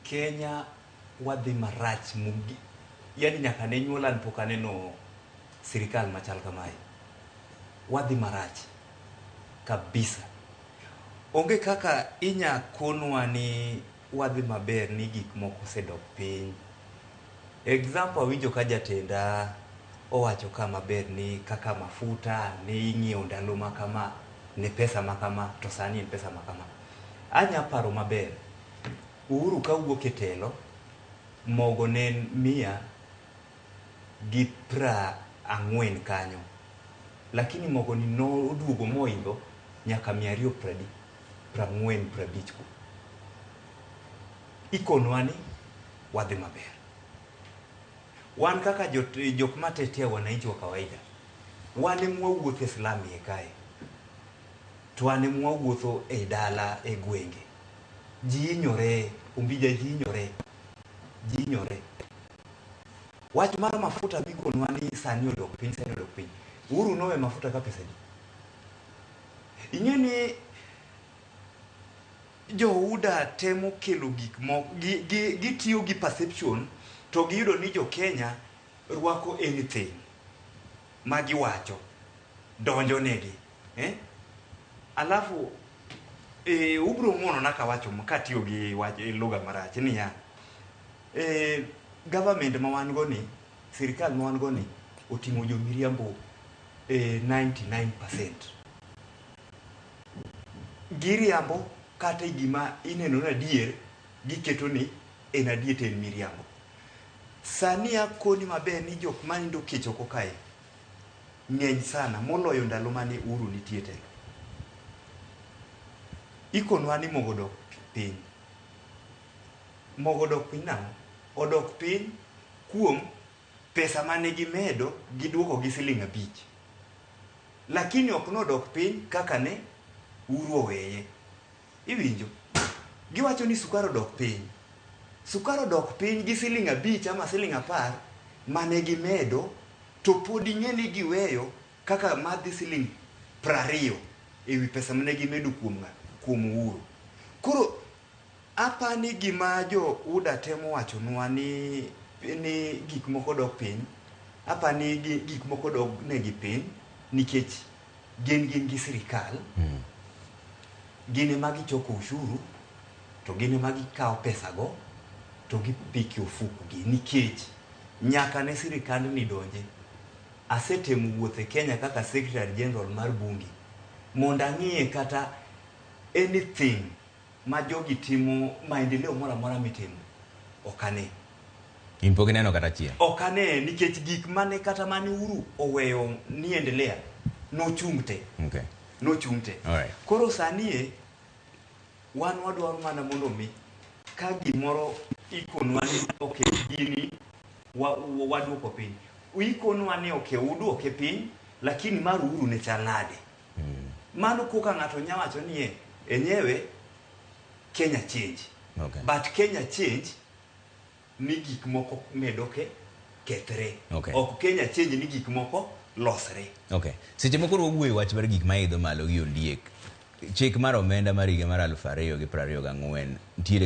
Kenya wadhi marach mogi. Yani nyaka ne nyuola an pok aneno sirikal machal kamae. Wadhi marach kabisa. Onge kaka inya konwa ni wadhi maber ni gik moko osedok piny. Example awinjo ka jatenda owacho ka maber ni kaka mafuta ne ing'iewo ndalo ma kama ne pesa ma kama to sani en pesa ma kama. Anya paro maber Uhuru kawuok e telo mogo ne en 140 kanyo lakini mogo ni noduogo moidho nyaka mia ariyo pradi prang'wen prabich ku. Ikonwa ni wadhi maber. Wan kaka jok ma tetea wananchi wa kawaida, wan ema wawuotho e slum iye kae, to wan ema wawuotho e dala e gwenge. Ji hinyore, Ombija ji hinyore, ji hinyore. Wach mar mafuta mikonwa ni sani odok piny, sani odok piny. Uhuru nowe mafuta ka pesa adi? Ing'e ni jo UDA temo kelo gik moko, gitiyo gi perception to giyudo ni jo Kenya rwako anything ma giwacho donjo negi. Eh? Alafu ubro ng'uono kawacho katiyo gi wach lugha marach niya government ma wan go ni sirikal ma wan go ni oting'o jomiriambo 99%. Giriambo kata e gima ineno ni adier giketo ni en adier to en miriambo. Sani akoni maber ni jok manindo kech oko kae ng'eny sana moloyo ndalo mane Uhuru nitie telo. Ikonwa ni mogo odok piny. Mogo odok piny nang'o? Odok piny kuom pesa mane gimedo giduoko gi siling 5. Lakini ok nodok piny kaka ne Uhuru oweye. Iwinjo? Giwacho ni sukari odok piny. Sukari odok piny gi siling 5 ama siling 10 mane gimedo to pod ing'e ni giweyo kaka madhi siling 20 ewi pesa mane gimedo kuom ng'a? Kuom Uhuru. Koro apani gima jo UDA temo wachonwa ni gik moko dok piny, apani gik moko dok negi piny nikech gin gi sirikal, gin ema gichoko ushuru to gin ema gikawo pesago to gipiko e ofukugi nikech nyaka ne sirikandni donji. Asetemo wuotho e Kenya kaka Secretary General mar bunge mondo ang'iye kata anything ma jogi timo maendeleo moro amora mitimo ok ane. In pok ineno kata achiel? Ok ane nikech gik mane kata mane Uhuru oweyo ni endelea nochung' te. Okay. Nochung' te. Alright. Koro sani e wan wadwaro mana mondo mi ka gimoro ikonwa ni ok gini waduoko piny. Ikonwa ni ok uduoke piny lakini mar Uhuru ne chal nade? Mano koka ng'ato nya wacho ni enyewe Kenya change. Okay. But Kenya change ni gik moko medo ke kethre. Okay. Ok Kenya change ni gik moko losre. Okay. Seche moko wawuoyo wach mar gik maidho malo gi ondiek. Chik mar omenda mar higa mar 2024 nitiere